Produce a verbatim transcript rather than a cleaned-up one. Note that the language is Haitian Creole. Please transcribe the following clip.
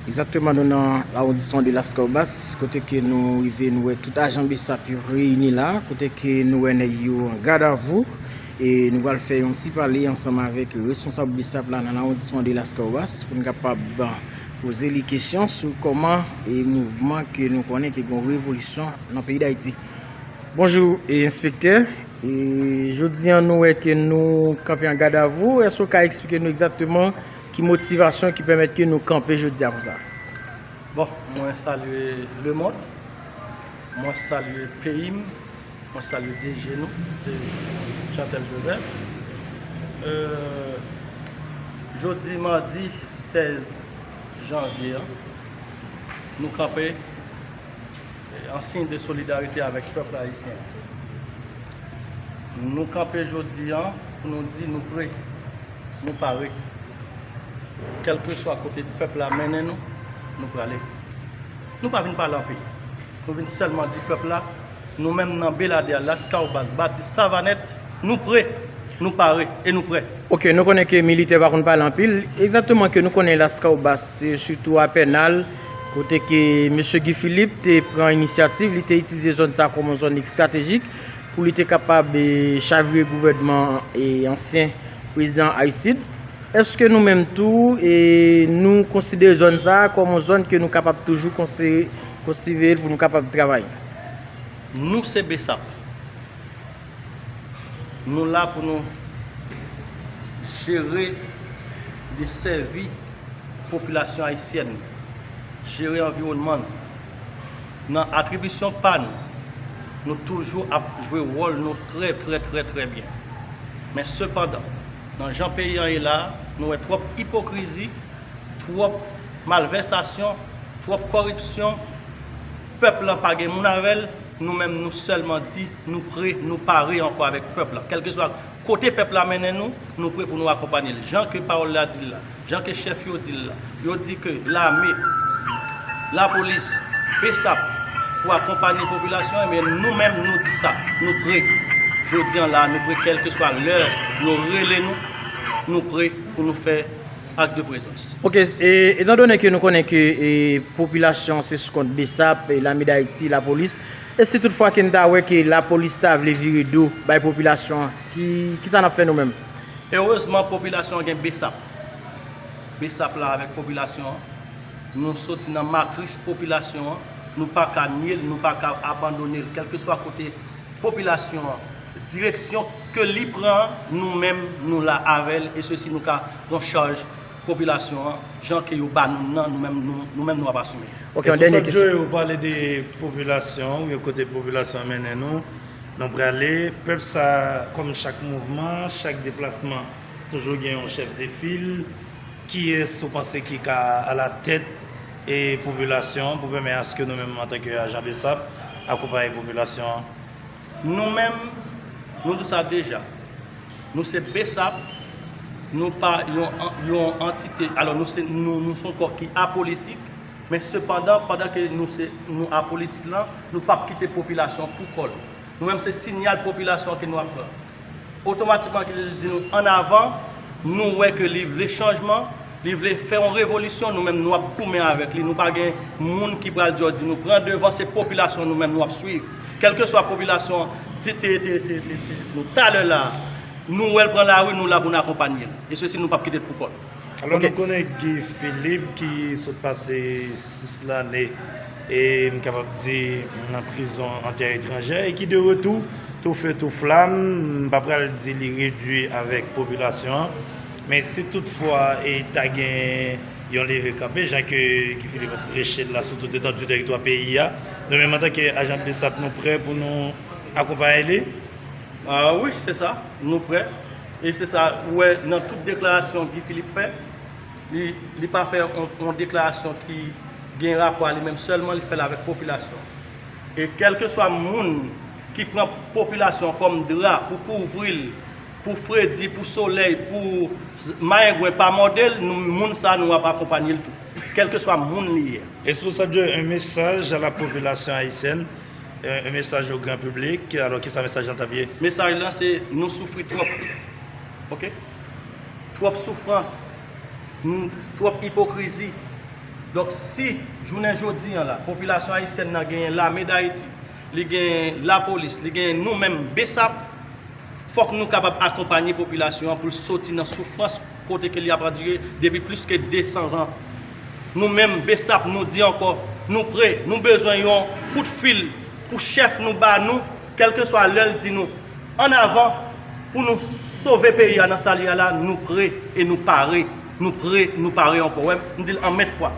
Egzakteman, nou nan lawondisman de Laskawobas, kote ke nou rive, nou wè tout ajan BSAP yo reyini la, kote ke nou wè nèg yo an gadavou, e nou pral fè yon ti pale ansanm avèk responsab BSAP la nan lawondisman de Laskawobas pou n kapab poze li kesyon sou kòman e mouvman ke nou konnen ke gen revolisyon nan peyi Dayiti. Bonjou, e, enspektè. E, jodi an, nou wè ke nou kanpe an gadavou. Èske w ka eksplike nou egzakteman ki motivasyon ki pèmèt ke nou kanpe jodi a konsa? Bon, mwen salye lemonn, mwen salye peyi m, mwen salye D G nou, se Jeantel Joseph. Euh, jodi madi sèz janvye an, nou kanpe an siy de solidarite avèk pèp ayisyen. Nou kanpe jodi an pou nou di nou pre, nou pare. Kèlkeswa kote pèp la mennen nou, nou prale. Nou pa vin pale anpil. Nou vin sèlman di pèp la, nou menm nan Beladè a, Laskawobas, Batis, Savanèt, nou pre, nou pare e nou prè. Ok, nou konnen ke militè pa konn pale anpil. Egzakteman ke nou konnen Laskawobas, se sitou a Pènal, kote ke mesye Guy Philippe te pran inisyativ, li te itilize zòn sa a kòm yon zòn estratejik pou li te kapab, e, chavire gouvènman, e, ansyen prezidan Aristide. Èske nou menm tou, e, nou konsidere zòn sa a kòm yon zòn ke nou kapab toujou konsi-, konsidere l pou nou kapab travay? Nou se BSAP. Nou la pou nou jere, desèvi popilasyon ayisyèn, jere anviwònman nou. Nan atribisyon pa nou, nou toujou ap jwe wòl nou trè, trè, trè, trè byen. Men sepandan, nan jan peyi an ye la, nou wè twòp ipokrizi, twòp malvèsasyon, twòp kòripsyon. Pèp lan pa gen moun avè l, nou menm nou sèlman di nou pre, nou pare ankò avèk pèp lan. Kèlkeswa kote pèp la mennen nou, nou pre pou nou akonpanye l. Jan ke pawòl la di l la, jan ke chèf yo di l la, yo di ke lame, lapolis, BSAP pou akonpanye popilasyon an, men nou menm nou di sa, nou pre. Jodi an la, nou pre kèlkeswa lè yo rele nou, nou pre pou nou fè ak de prezans. Ok, e, etandone ke nou konnen ke, e, popilasyon se sou kont BSAP, e, Lame Dayiti, lapolis, e si toutfwa ke n ta wè ke lapolis ta vle vire do bay popilasyon an, ki, kisa n ap fè nou menm? Erezman, popilasyon an gen BSAP. BSAP la avèk popilasyon an, nou soti nan matris popilasyon an, nou pa ka nye l, nou pa ka abandone l, kèlkeswa kote popilasyon an, direksyon ke li pran, nou menm, nou la avè l, e sesi nou ka pran chaj popilasyon an, jan ke yo ba nou l nan, nou menm, nou, nou menm, nou ap asime. Ok, yon dènye kesyon. Responsab Joe, ou pale de popilasyon, ou kote popilasyon an mennen nou, nou prale. Pèp sa, kòm chak mouvman, chak deplasman, toujou gen yon chèf de fil. Kiyès ou panse ki ka alatèt, e, popilasyon an pou pèmèt aske nou menm, antanke ajan BSAP, akonpaye popilasyon an? Nou menm, nou di sa deja. Nou se BSAP, nou pa yon, yon antite, alò nou se, nou, nou se yon kò ki apolitik, men sepandan, pandan ke nou se, nou apolitik lan, nou p ap kite popilasyon pou kò l. Nou menm se siyal popilasyon ke nou ap pran. Otomatikman ke li di nou ann avan, nou wè ke li vle chanjman, li vle fè yon revolisyon, nou menm nou ap goumen avèk li. Nou pa gen moun ki pral di yo di nou pran devan, se popilasyon nou menm nou ap swiv. Kèlkeswa popilasyon te, te, te, te, te, te di nou talè la, nou wè l pran lari, nou la pou n akonpanye l. E sesi nou p ap kite l pou kò l. Alò, ok, nou konnen Guy Philippe ki sot pase sis lane, e m kapab di nan prizon an tè etranjè, e ki de retou, tou fe tou flam, m pa pral di li redui avèk popilasyon an, men si toutfwa e ta gen yon leve kanpe, jan ke Guy Philippe ap preche l la sou tout etandi teritwa peyi a, nou menm antanke ajan BSAP nou prè pou nou akonpaye li? Ah wi, se sa, nou prè. E se sa, ou wè, nan tout deklarasyon Guy Philippe fè, li, li pa fè yon, yon deklarasyon ki gen rapò a li menm sèlman, li fè l avèk popilasyon. E kèlkeswa moun ki pran popilasyon kòm dra pou kouvri l, pou fredi, pou solèy, pou z-, mayengwen pa mòde l, nou, moun sa a, nou ap akonpanye l tou. Kèlkeswa moun li ye. Responsab Joe, un message à la population haïtienne, un, un message au grand public. Alò, kisa mesaj lan t ap ye? Mesaj lan se, nou soufri twòp. Ok? Twòp soufrans, n-, twòp ipokrizi, Donk, si jounen jodi an la, popilasyon ayisyèn nan genyen Lame Dayiti, li genyen lapolis, li genyen nou menm, BSAP, fòk nou kapab akonpanye popilasyon an pou l soti nan soufrans kote ke li ap andire depi plis ke de san zan. Nou menm, BSAP, nou di ankò, nou pre, nou bezwen yon kout fil pou chèf nou ba nou, kèlkeswa lè l di nou, ann avan, pou nou sove peyi a nan sa li a la, nou pre e nou pare. Nou pre, nou pare ankò. Wè, m di l an mèt fwa.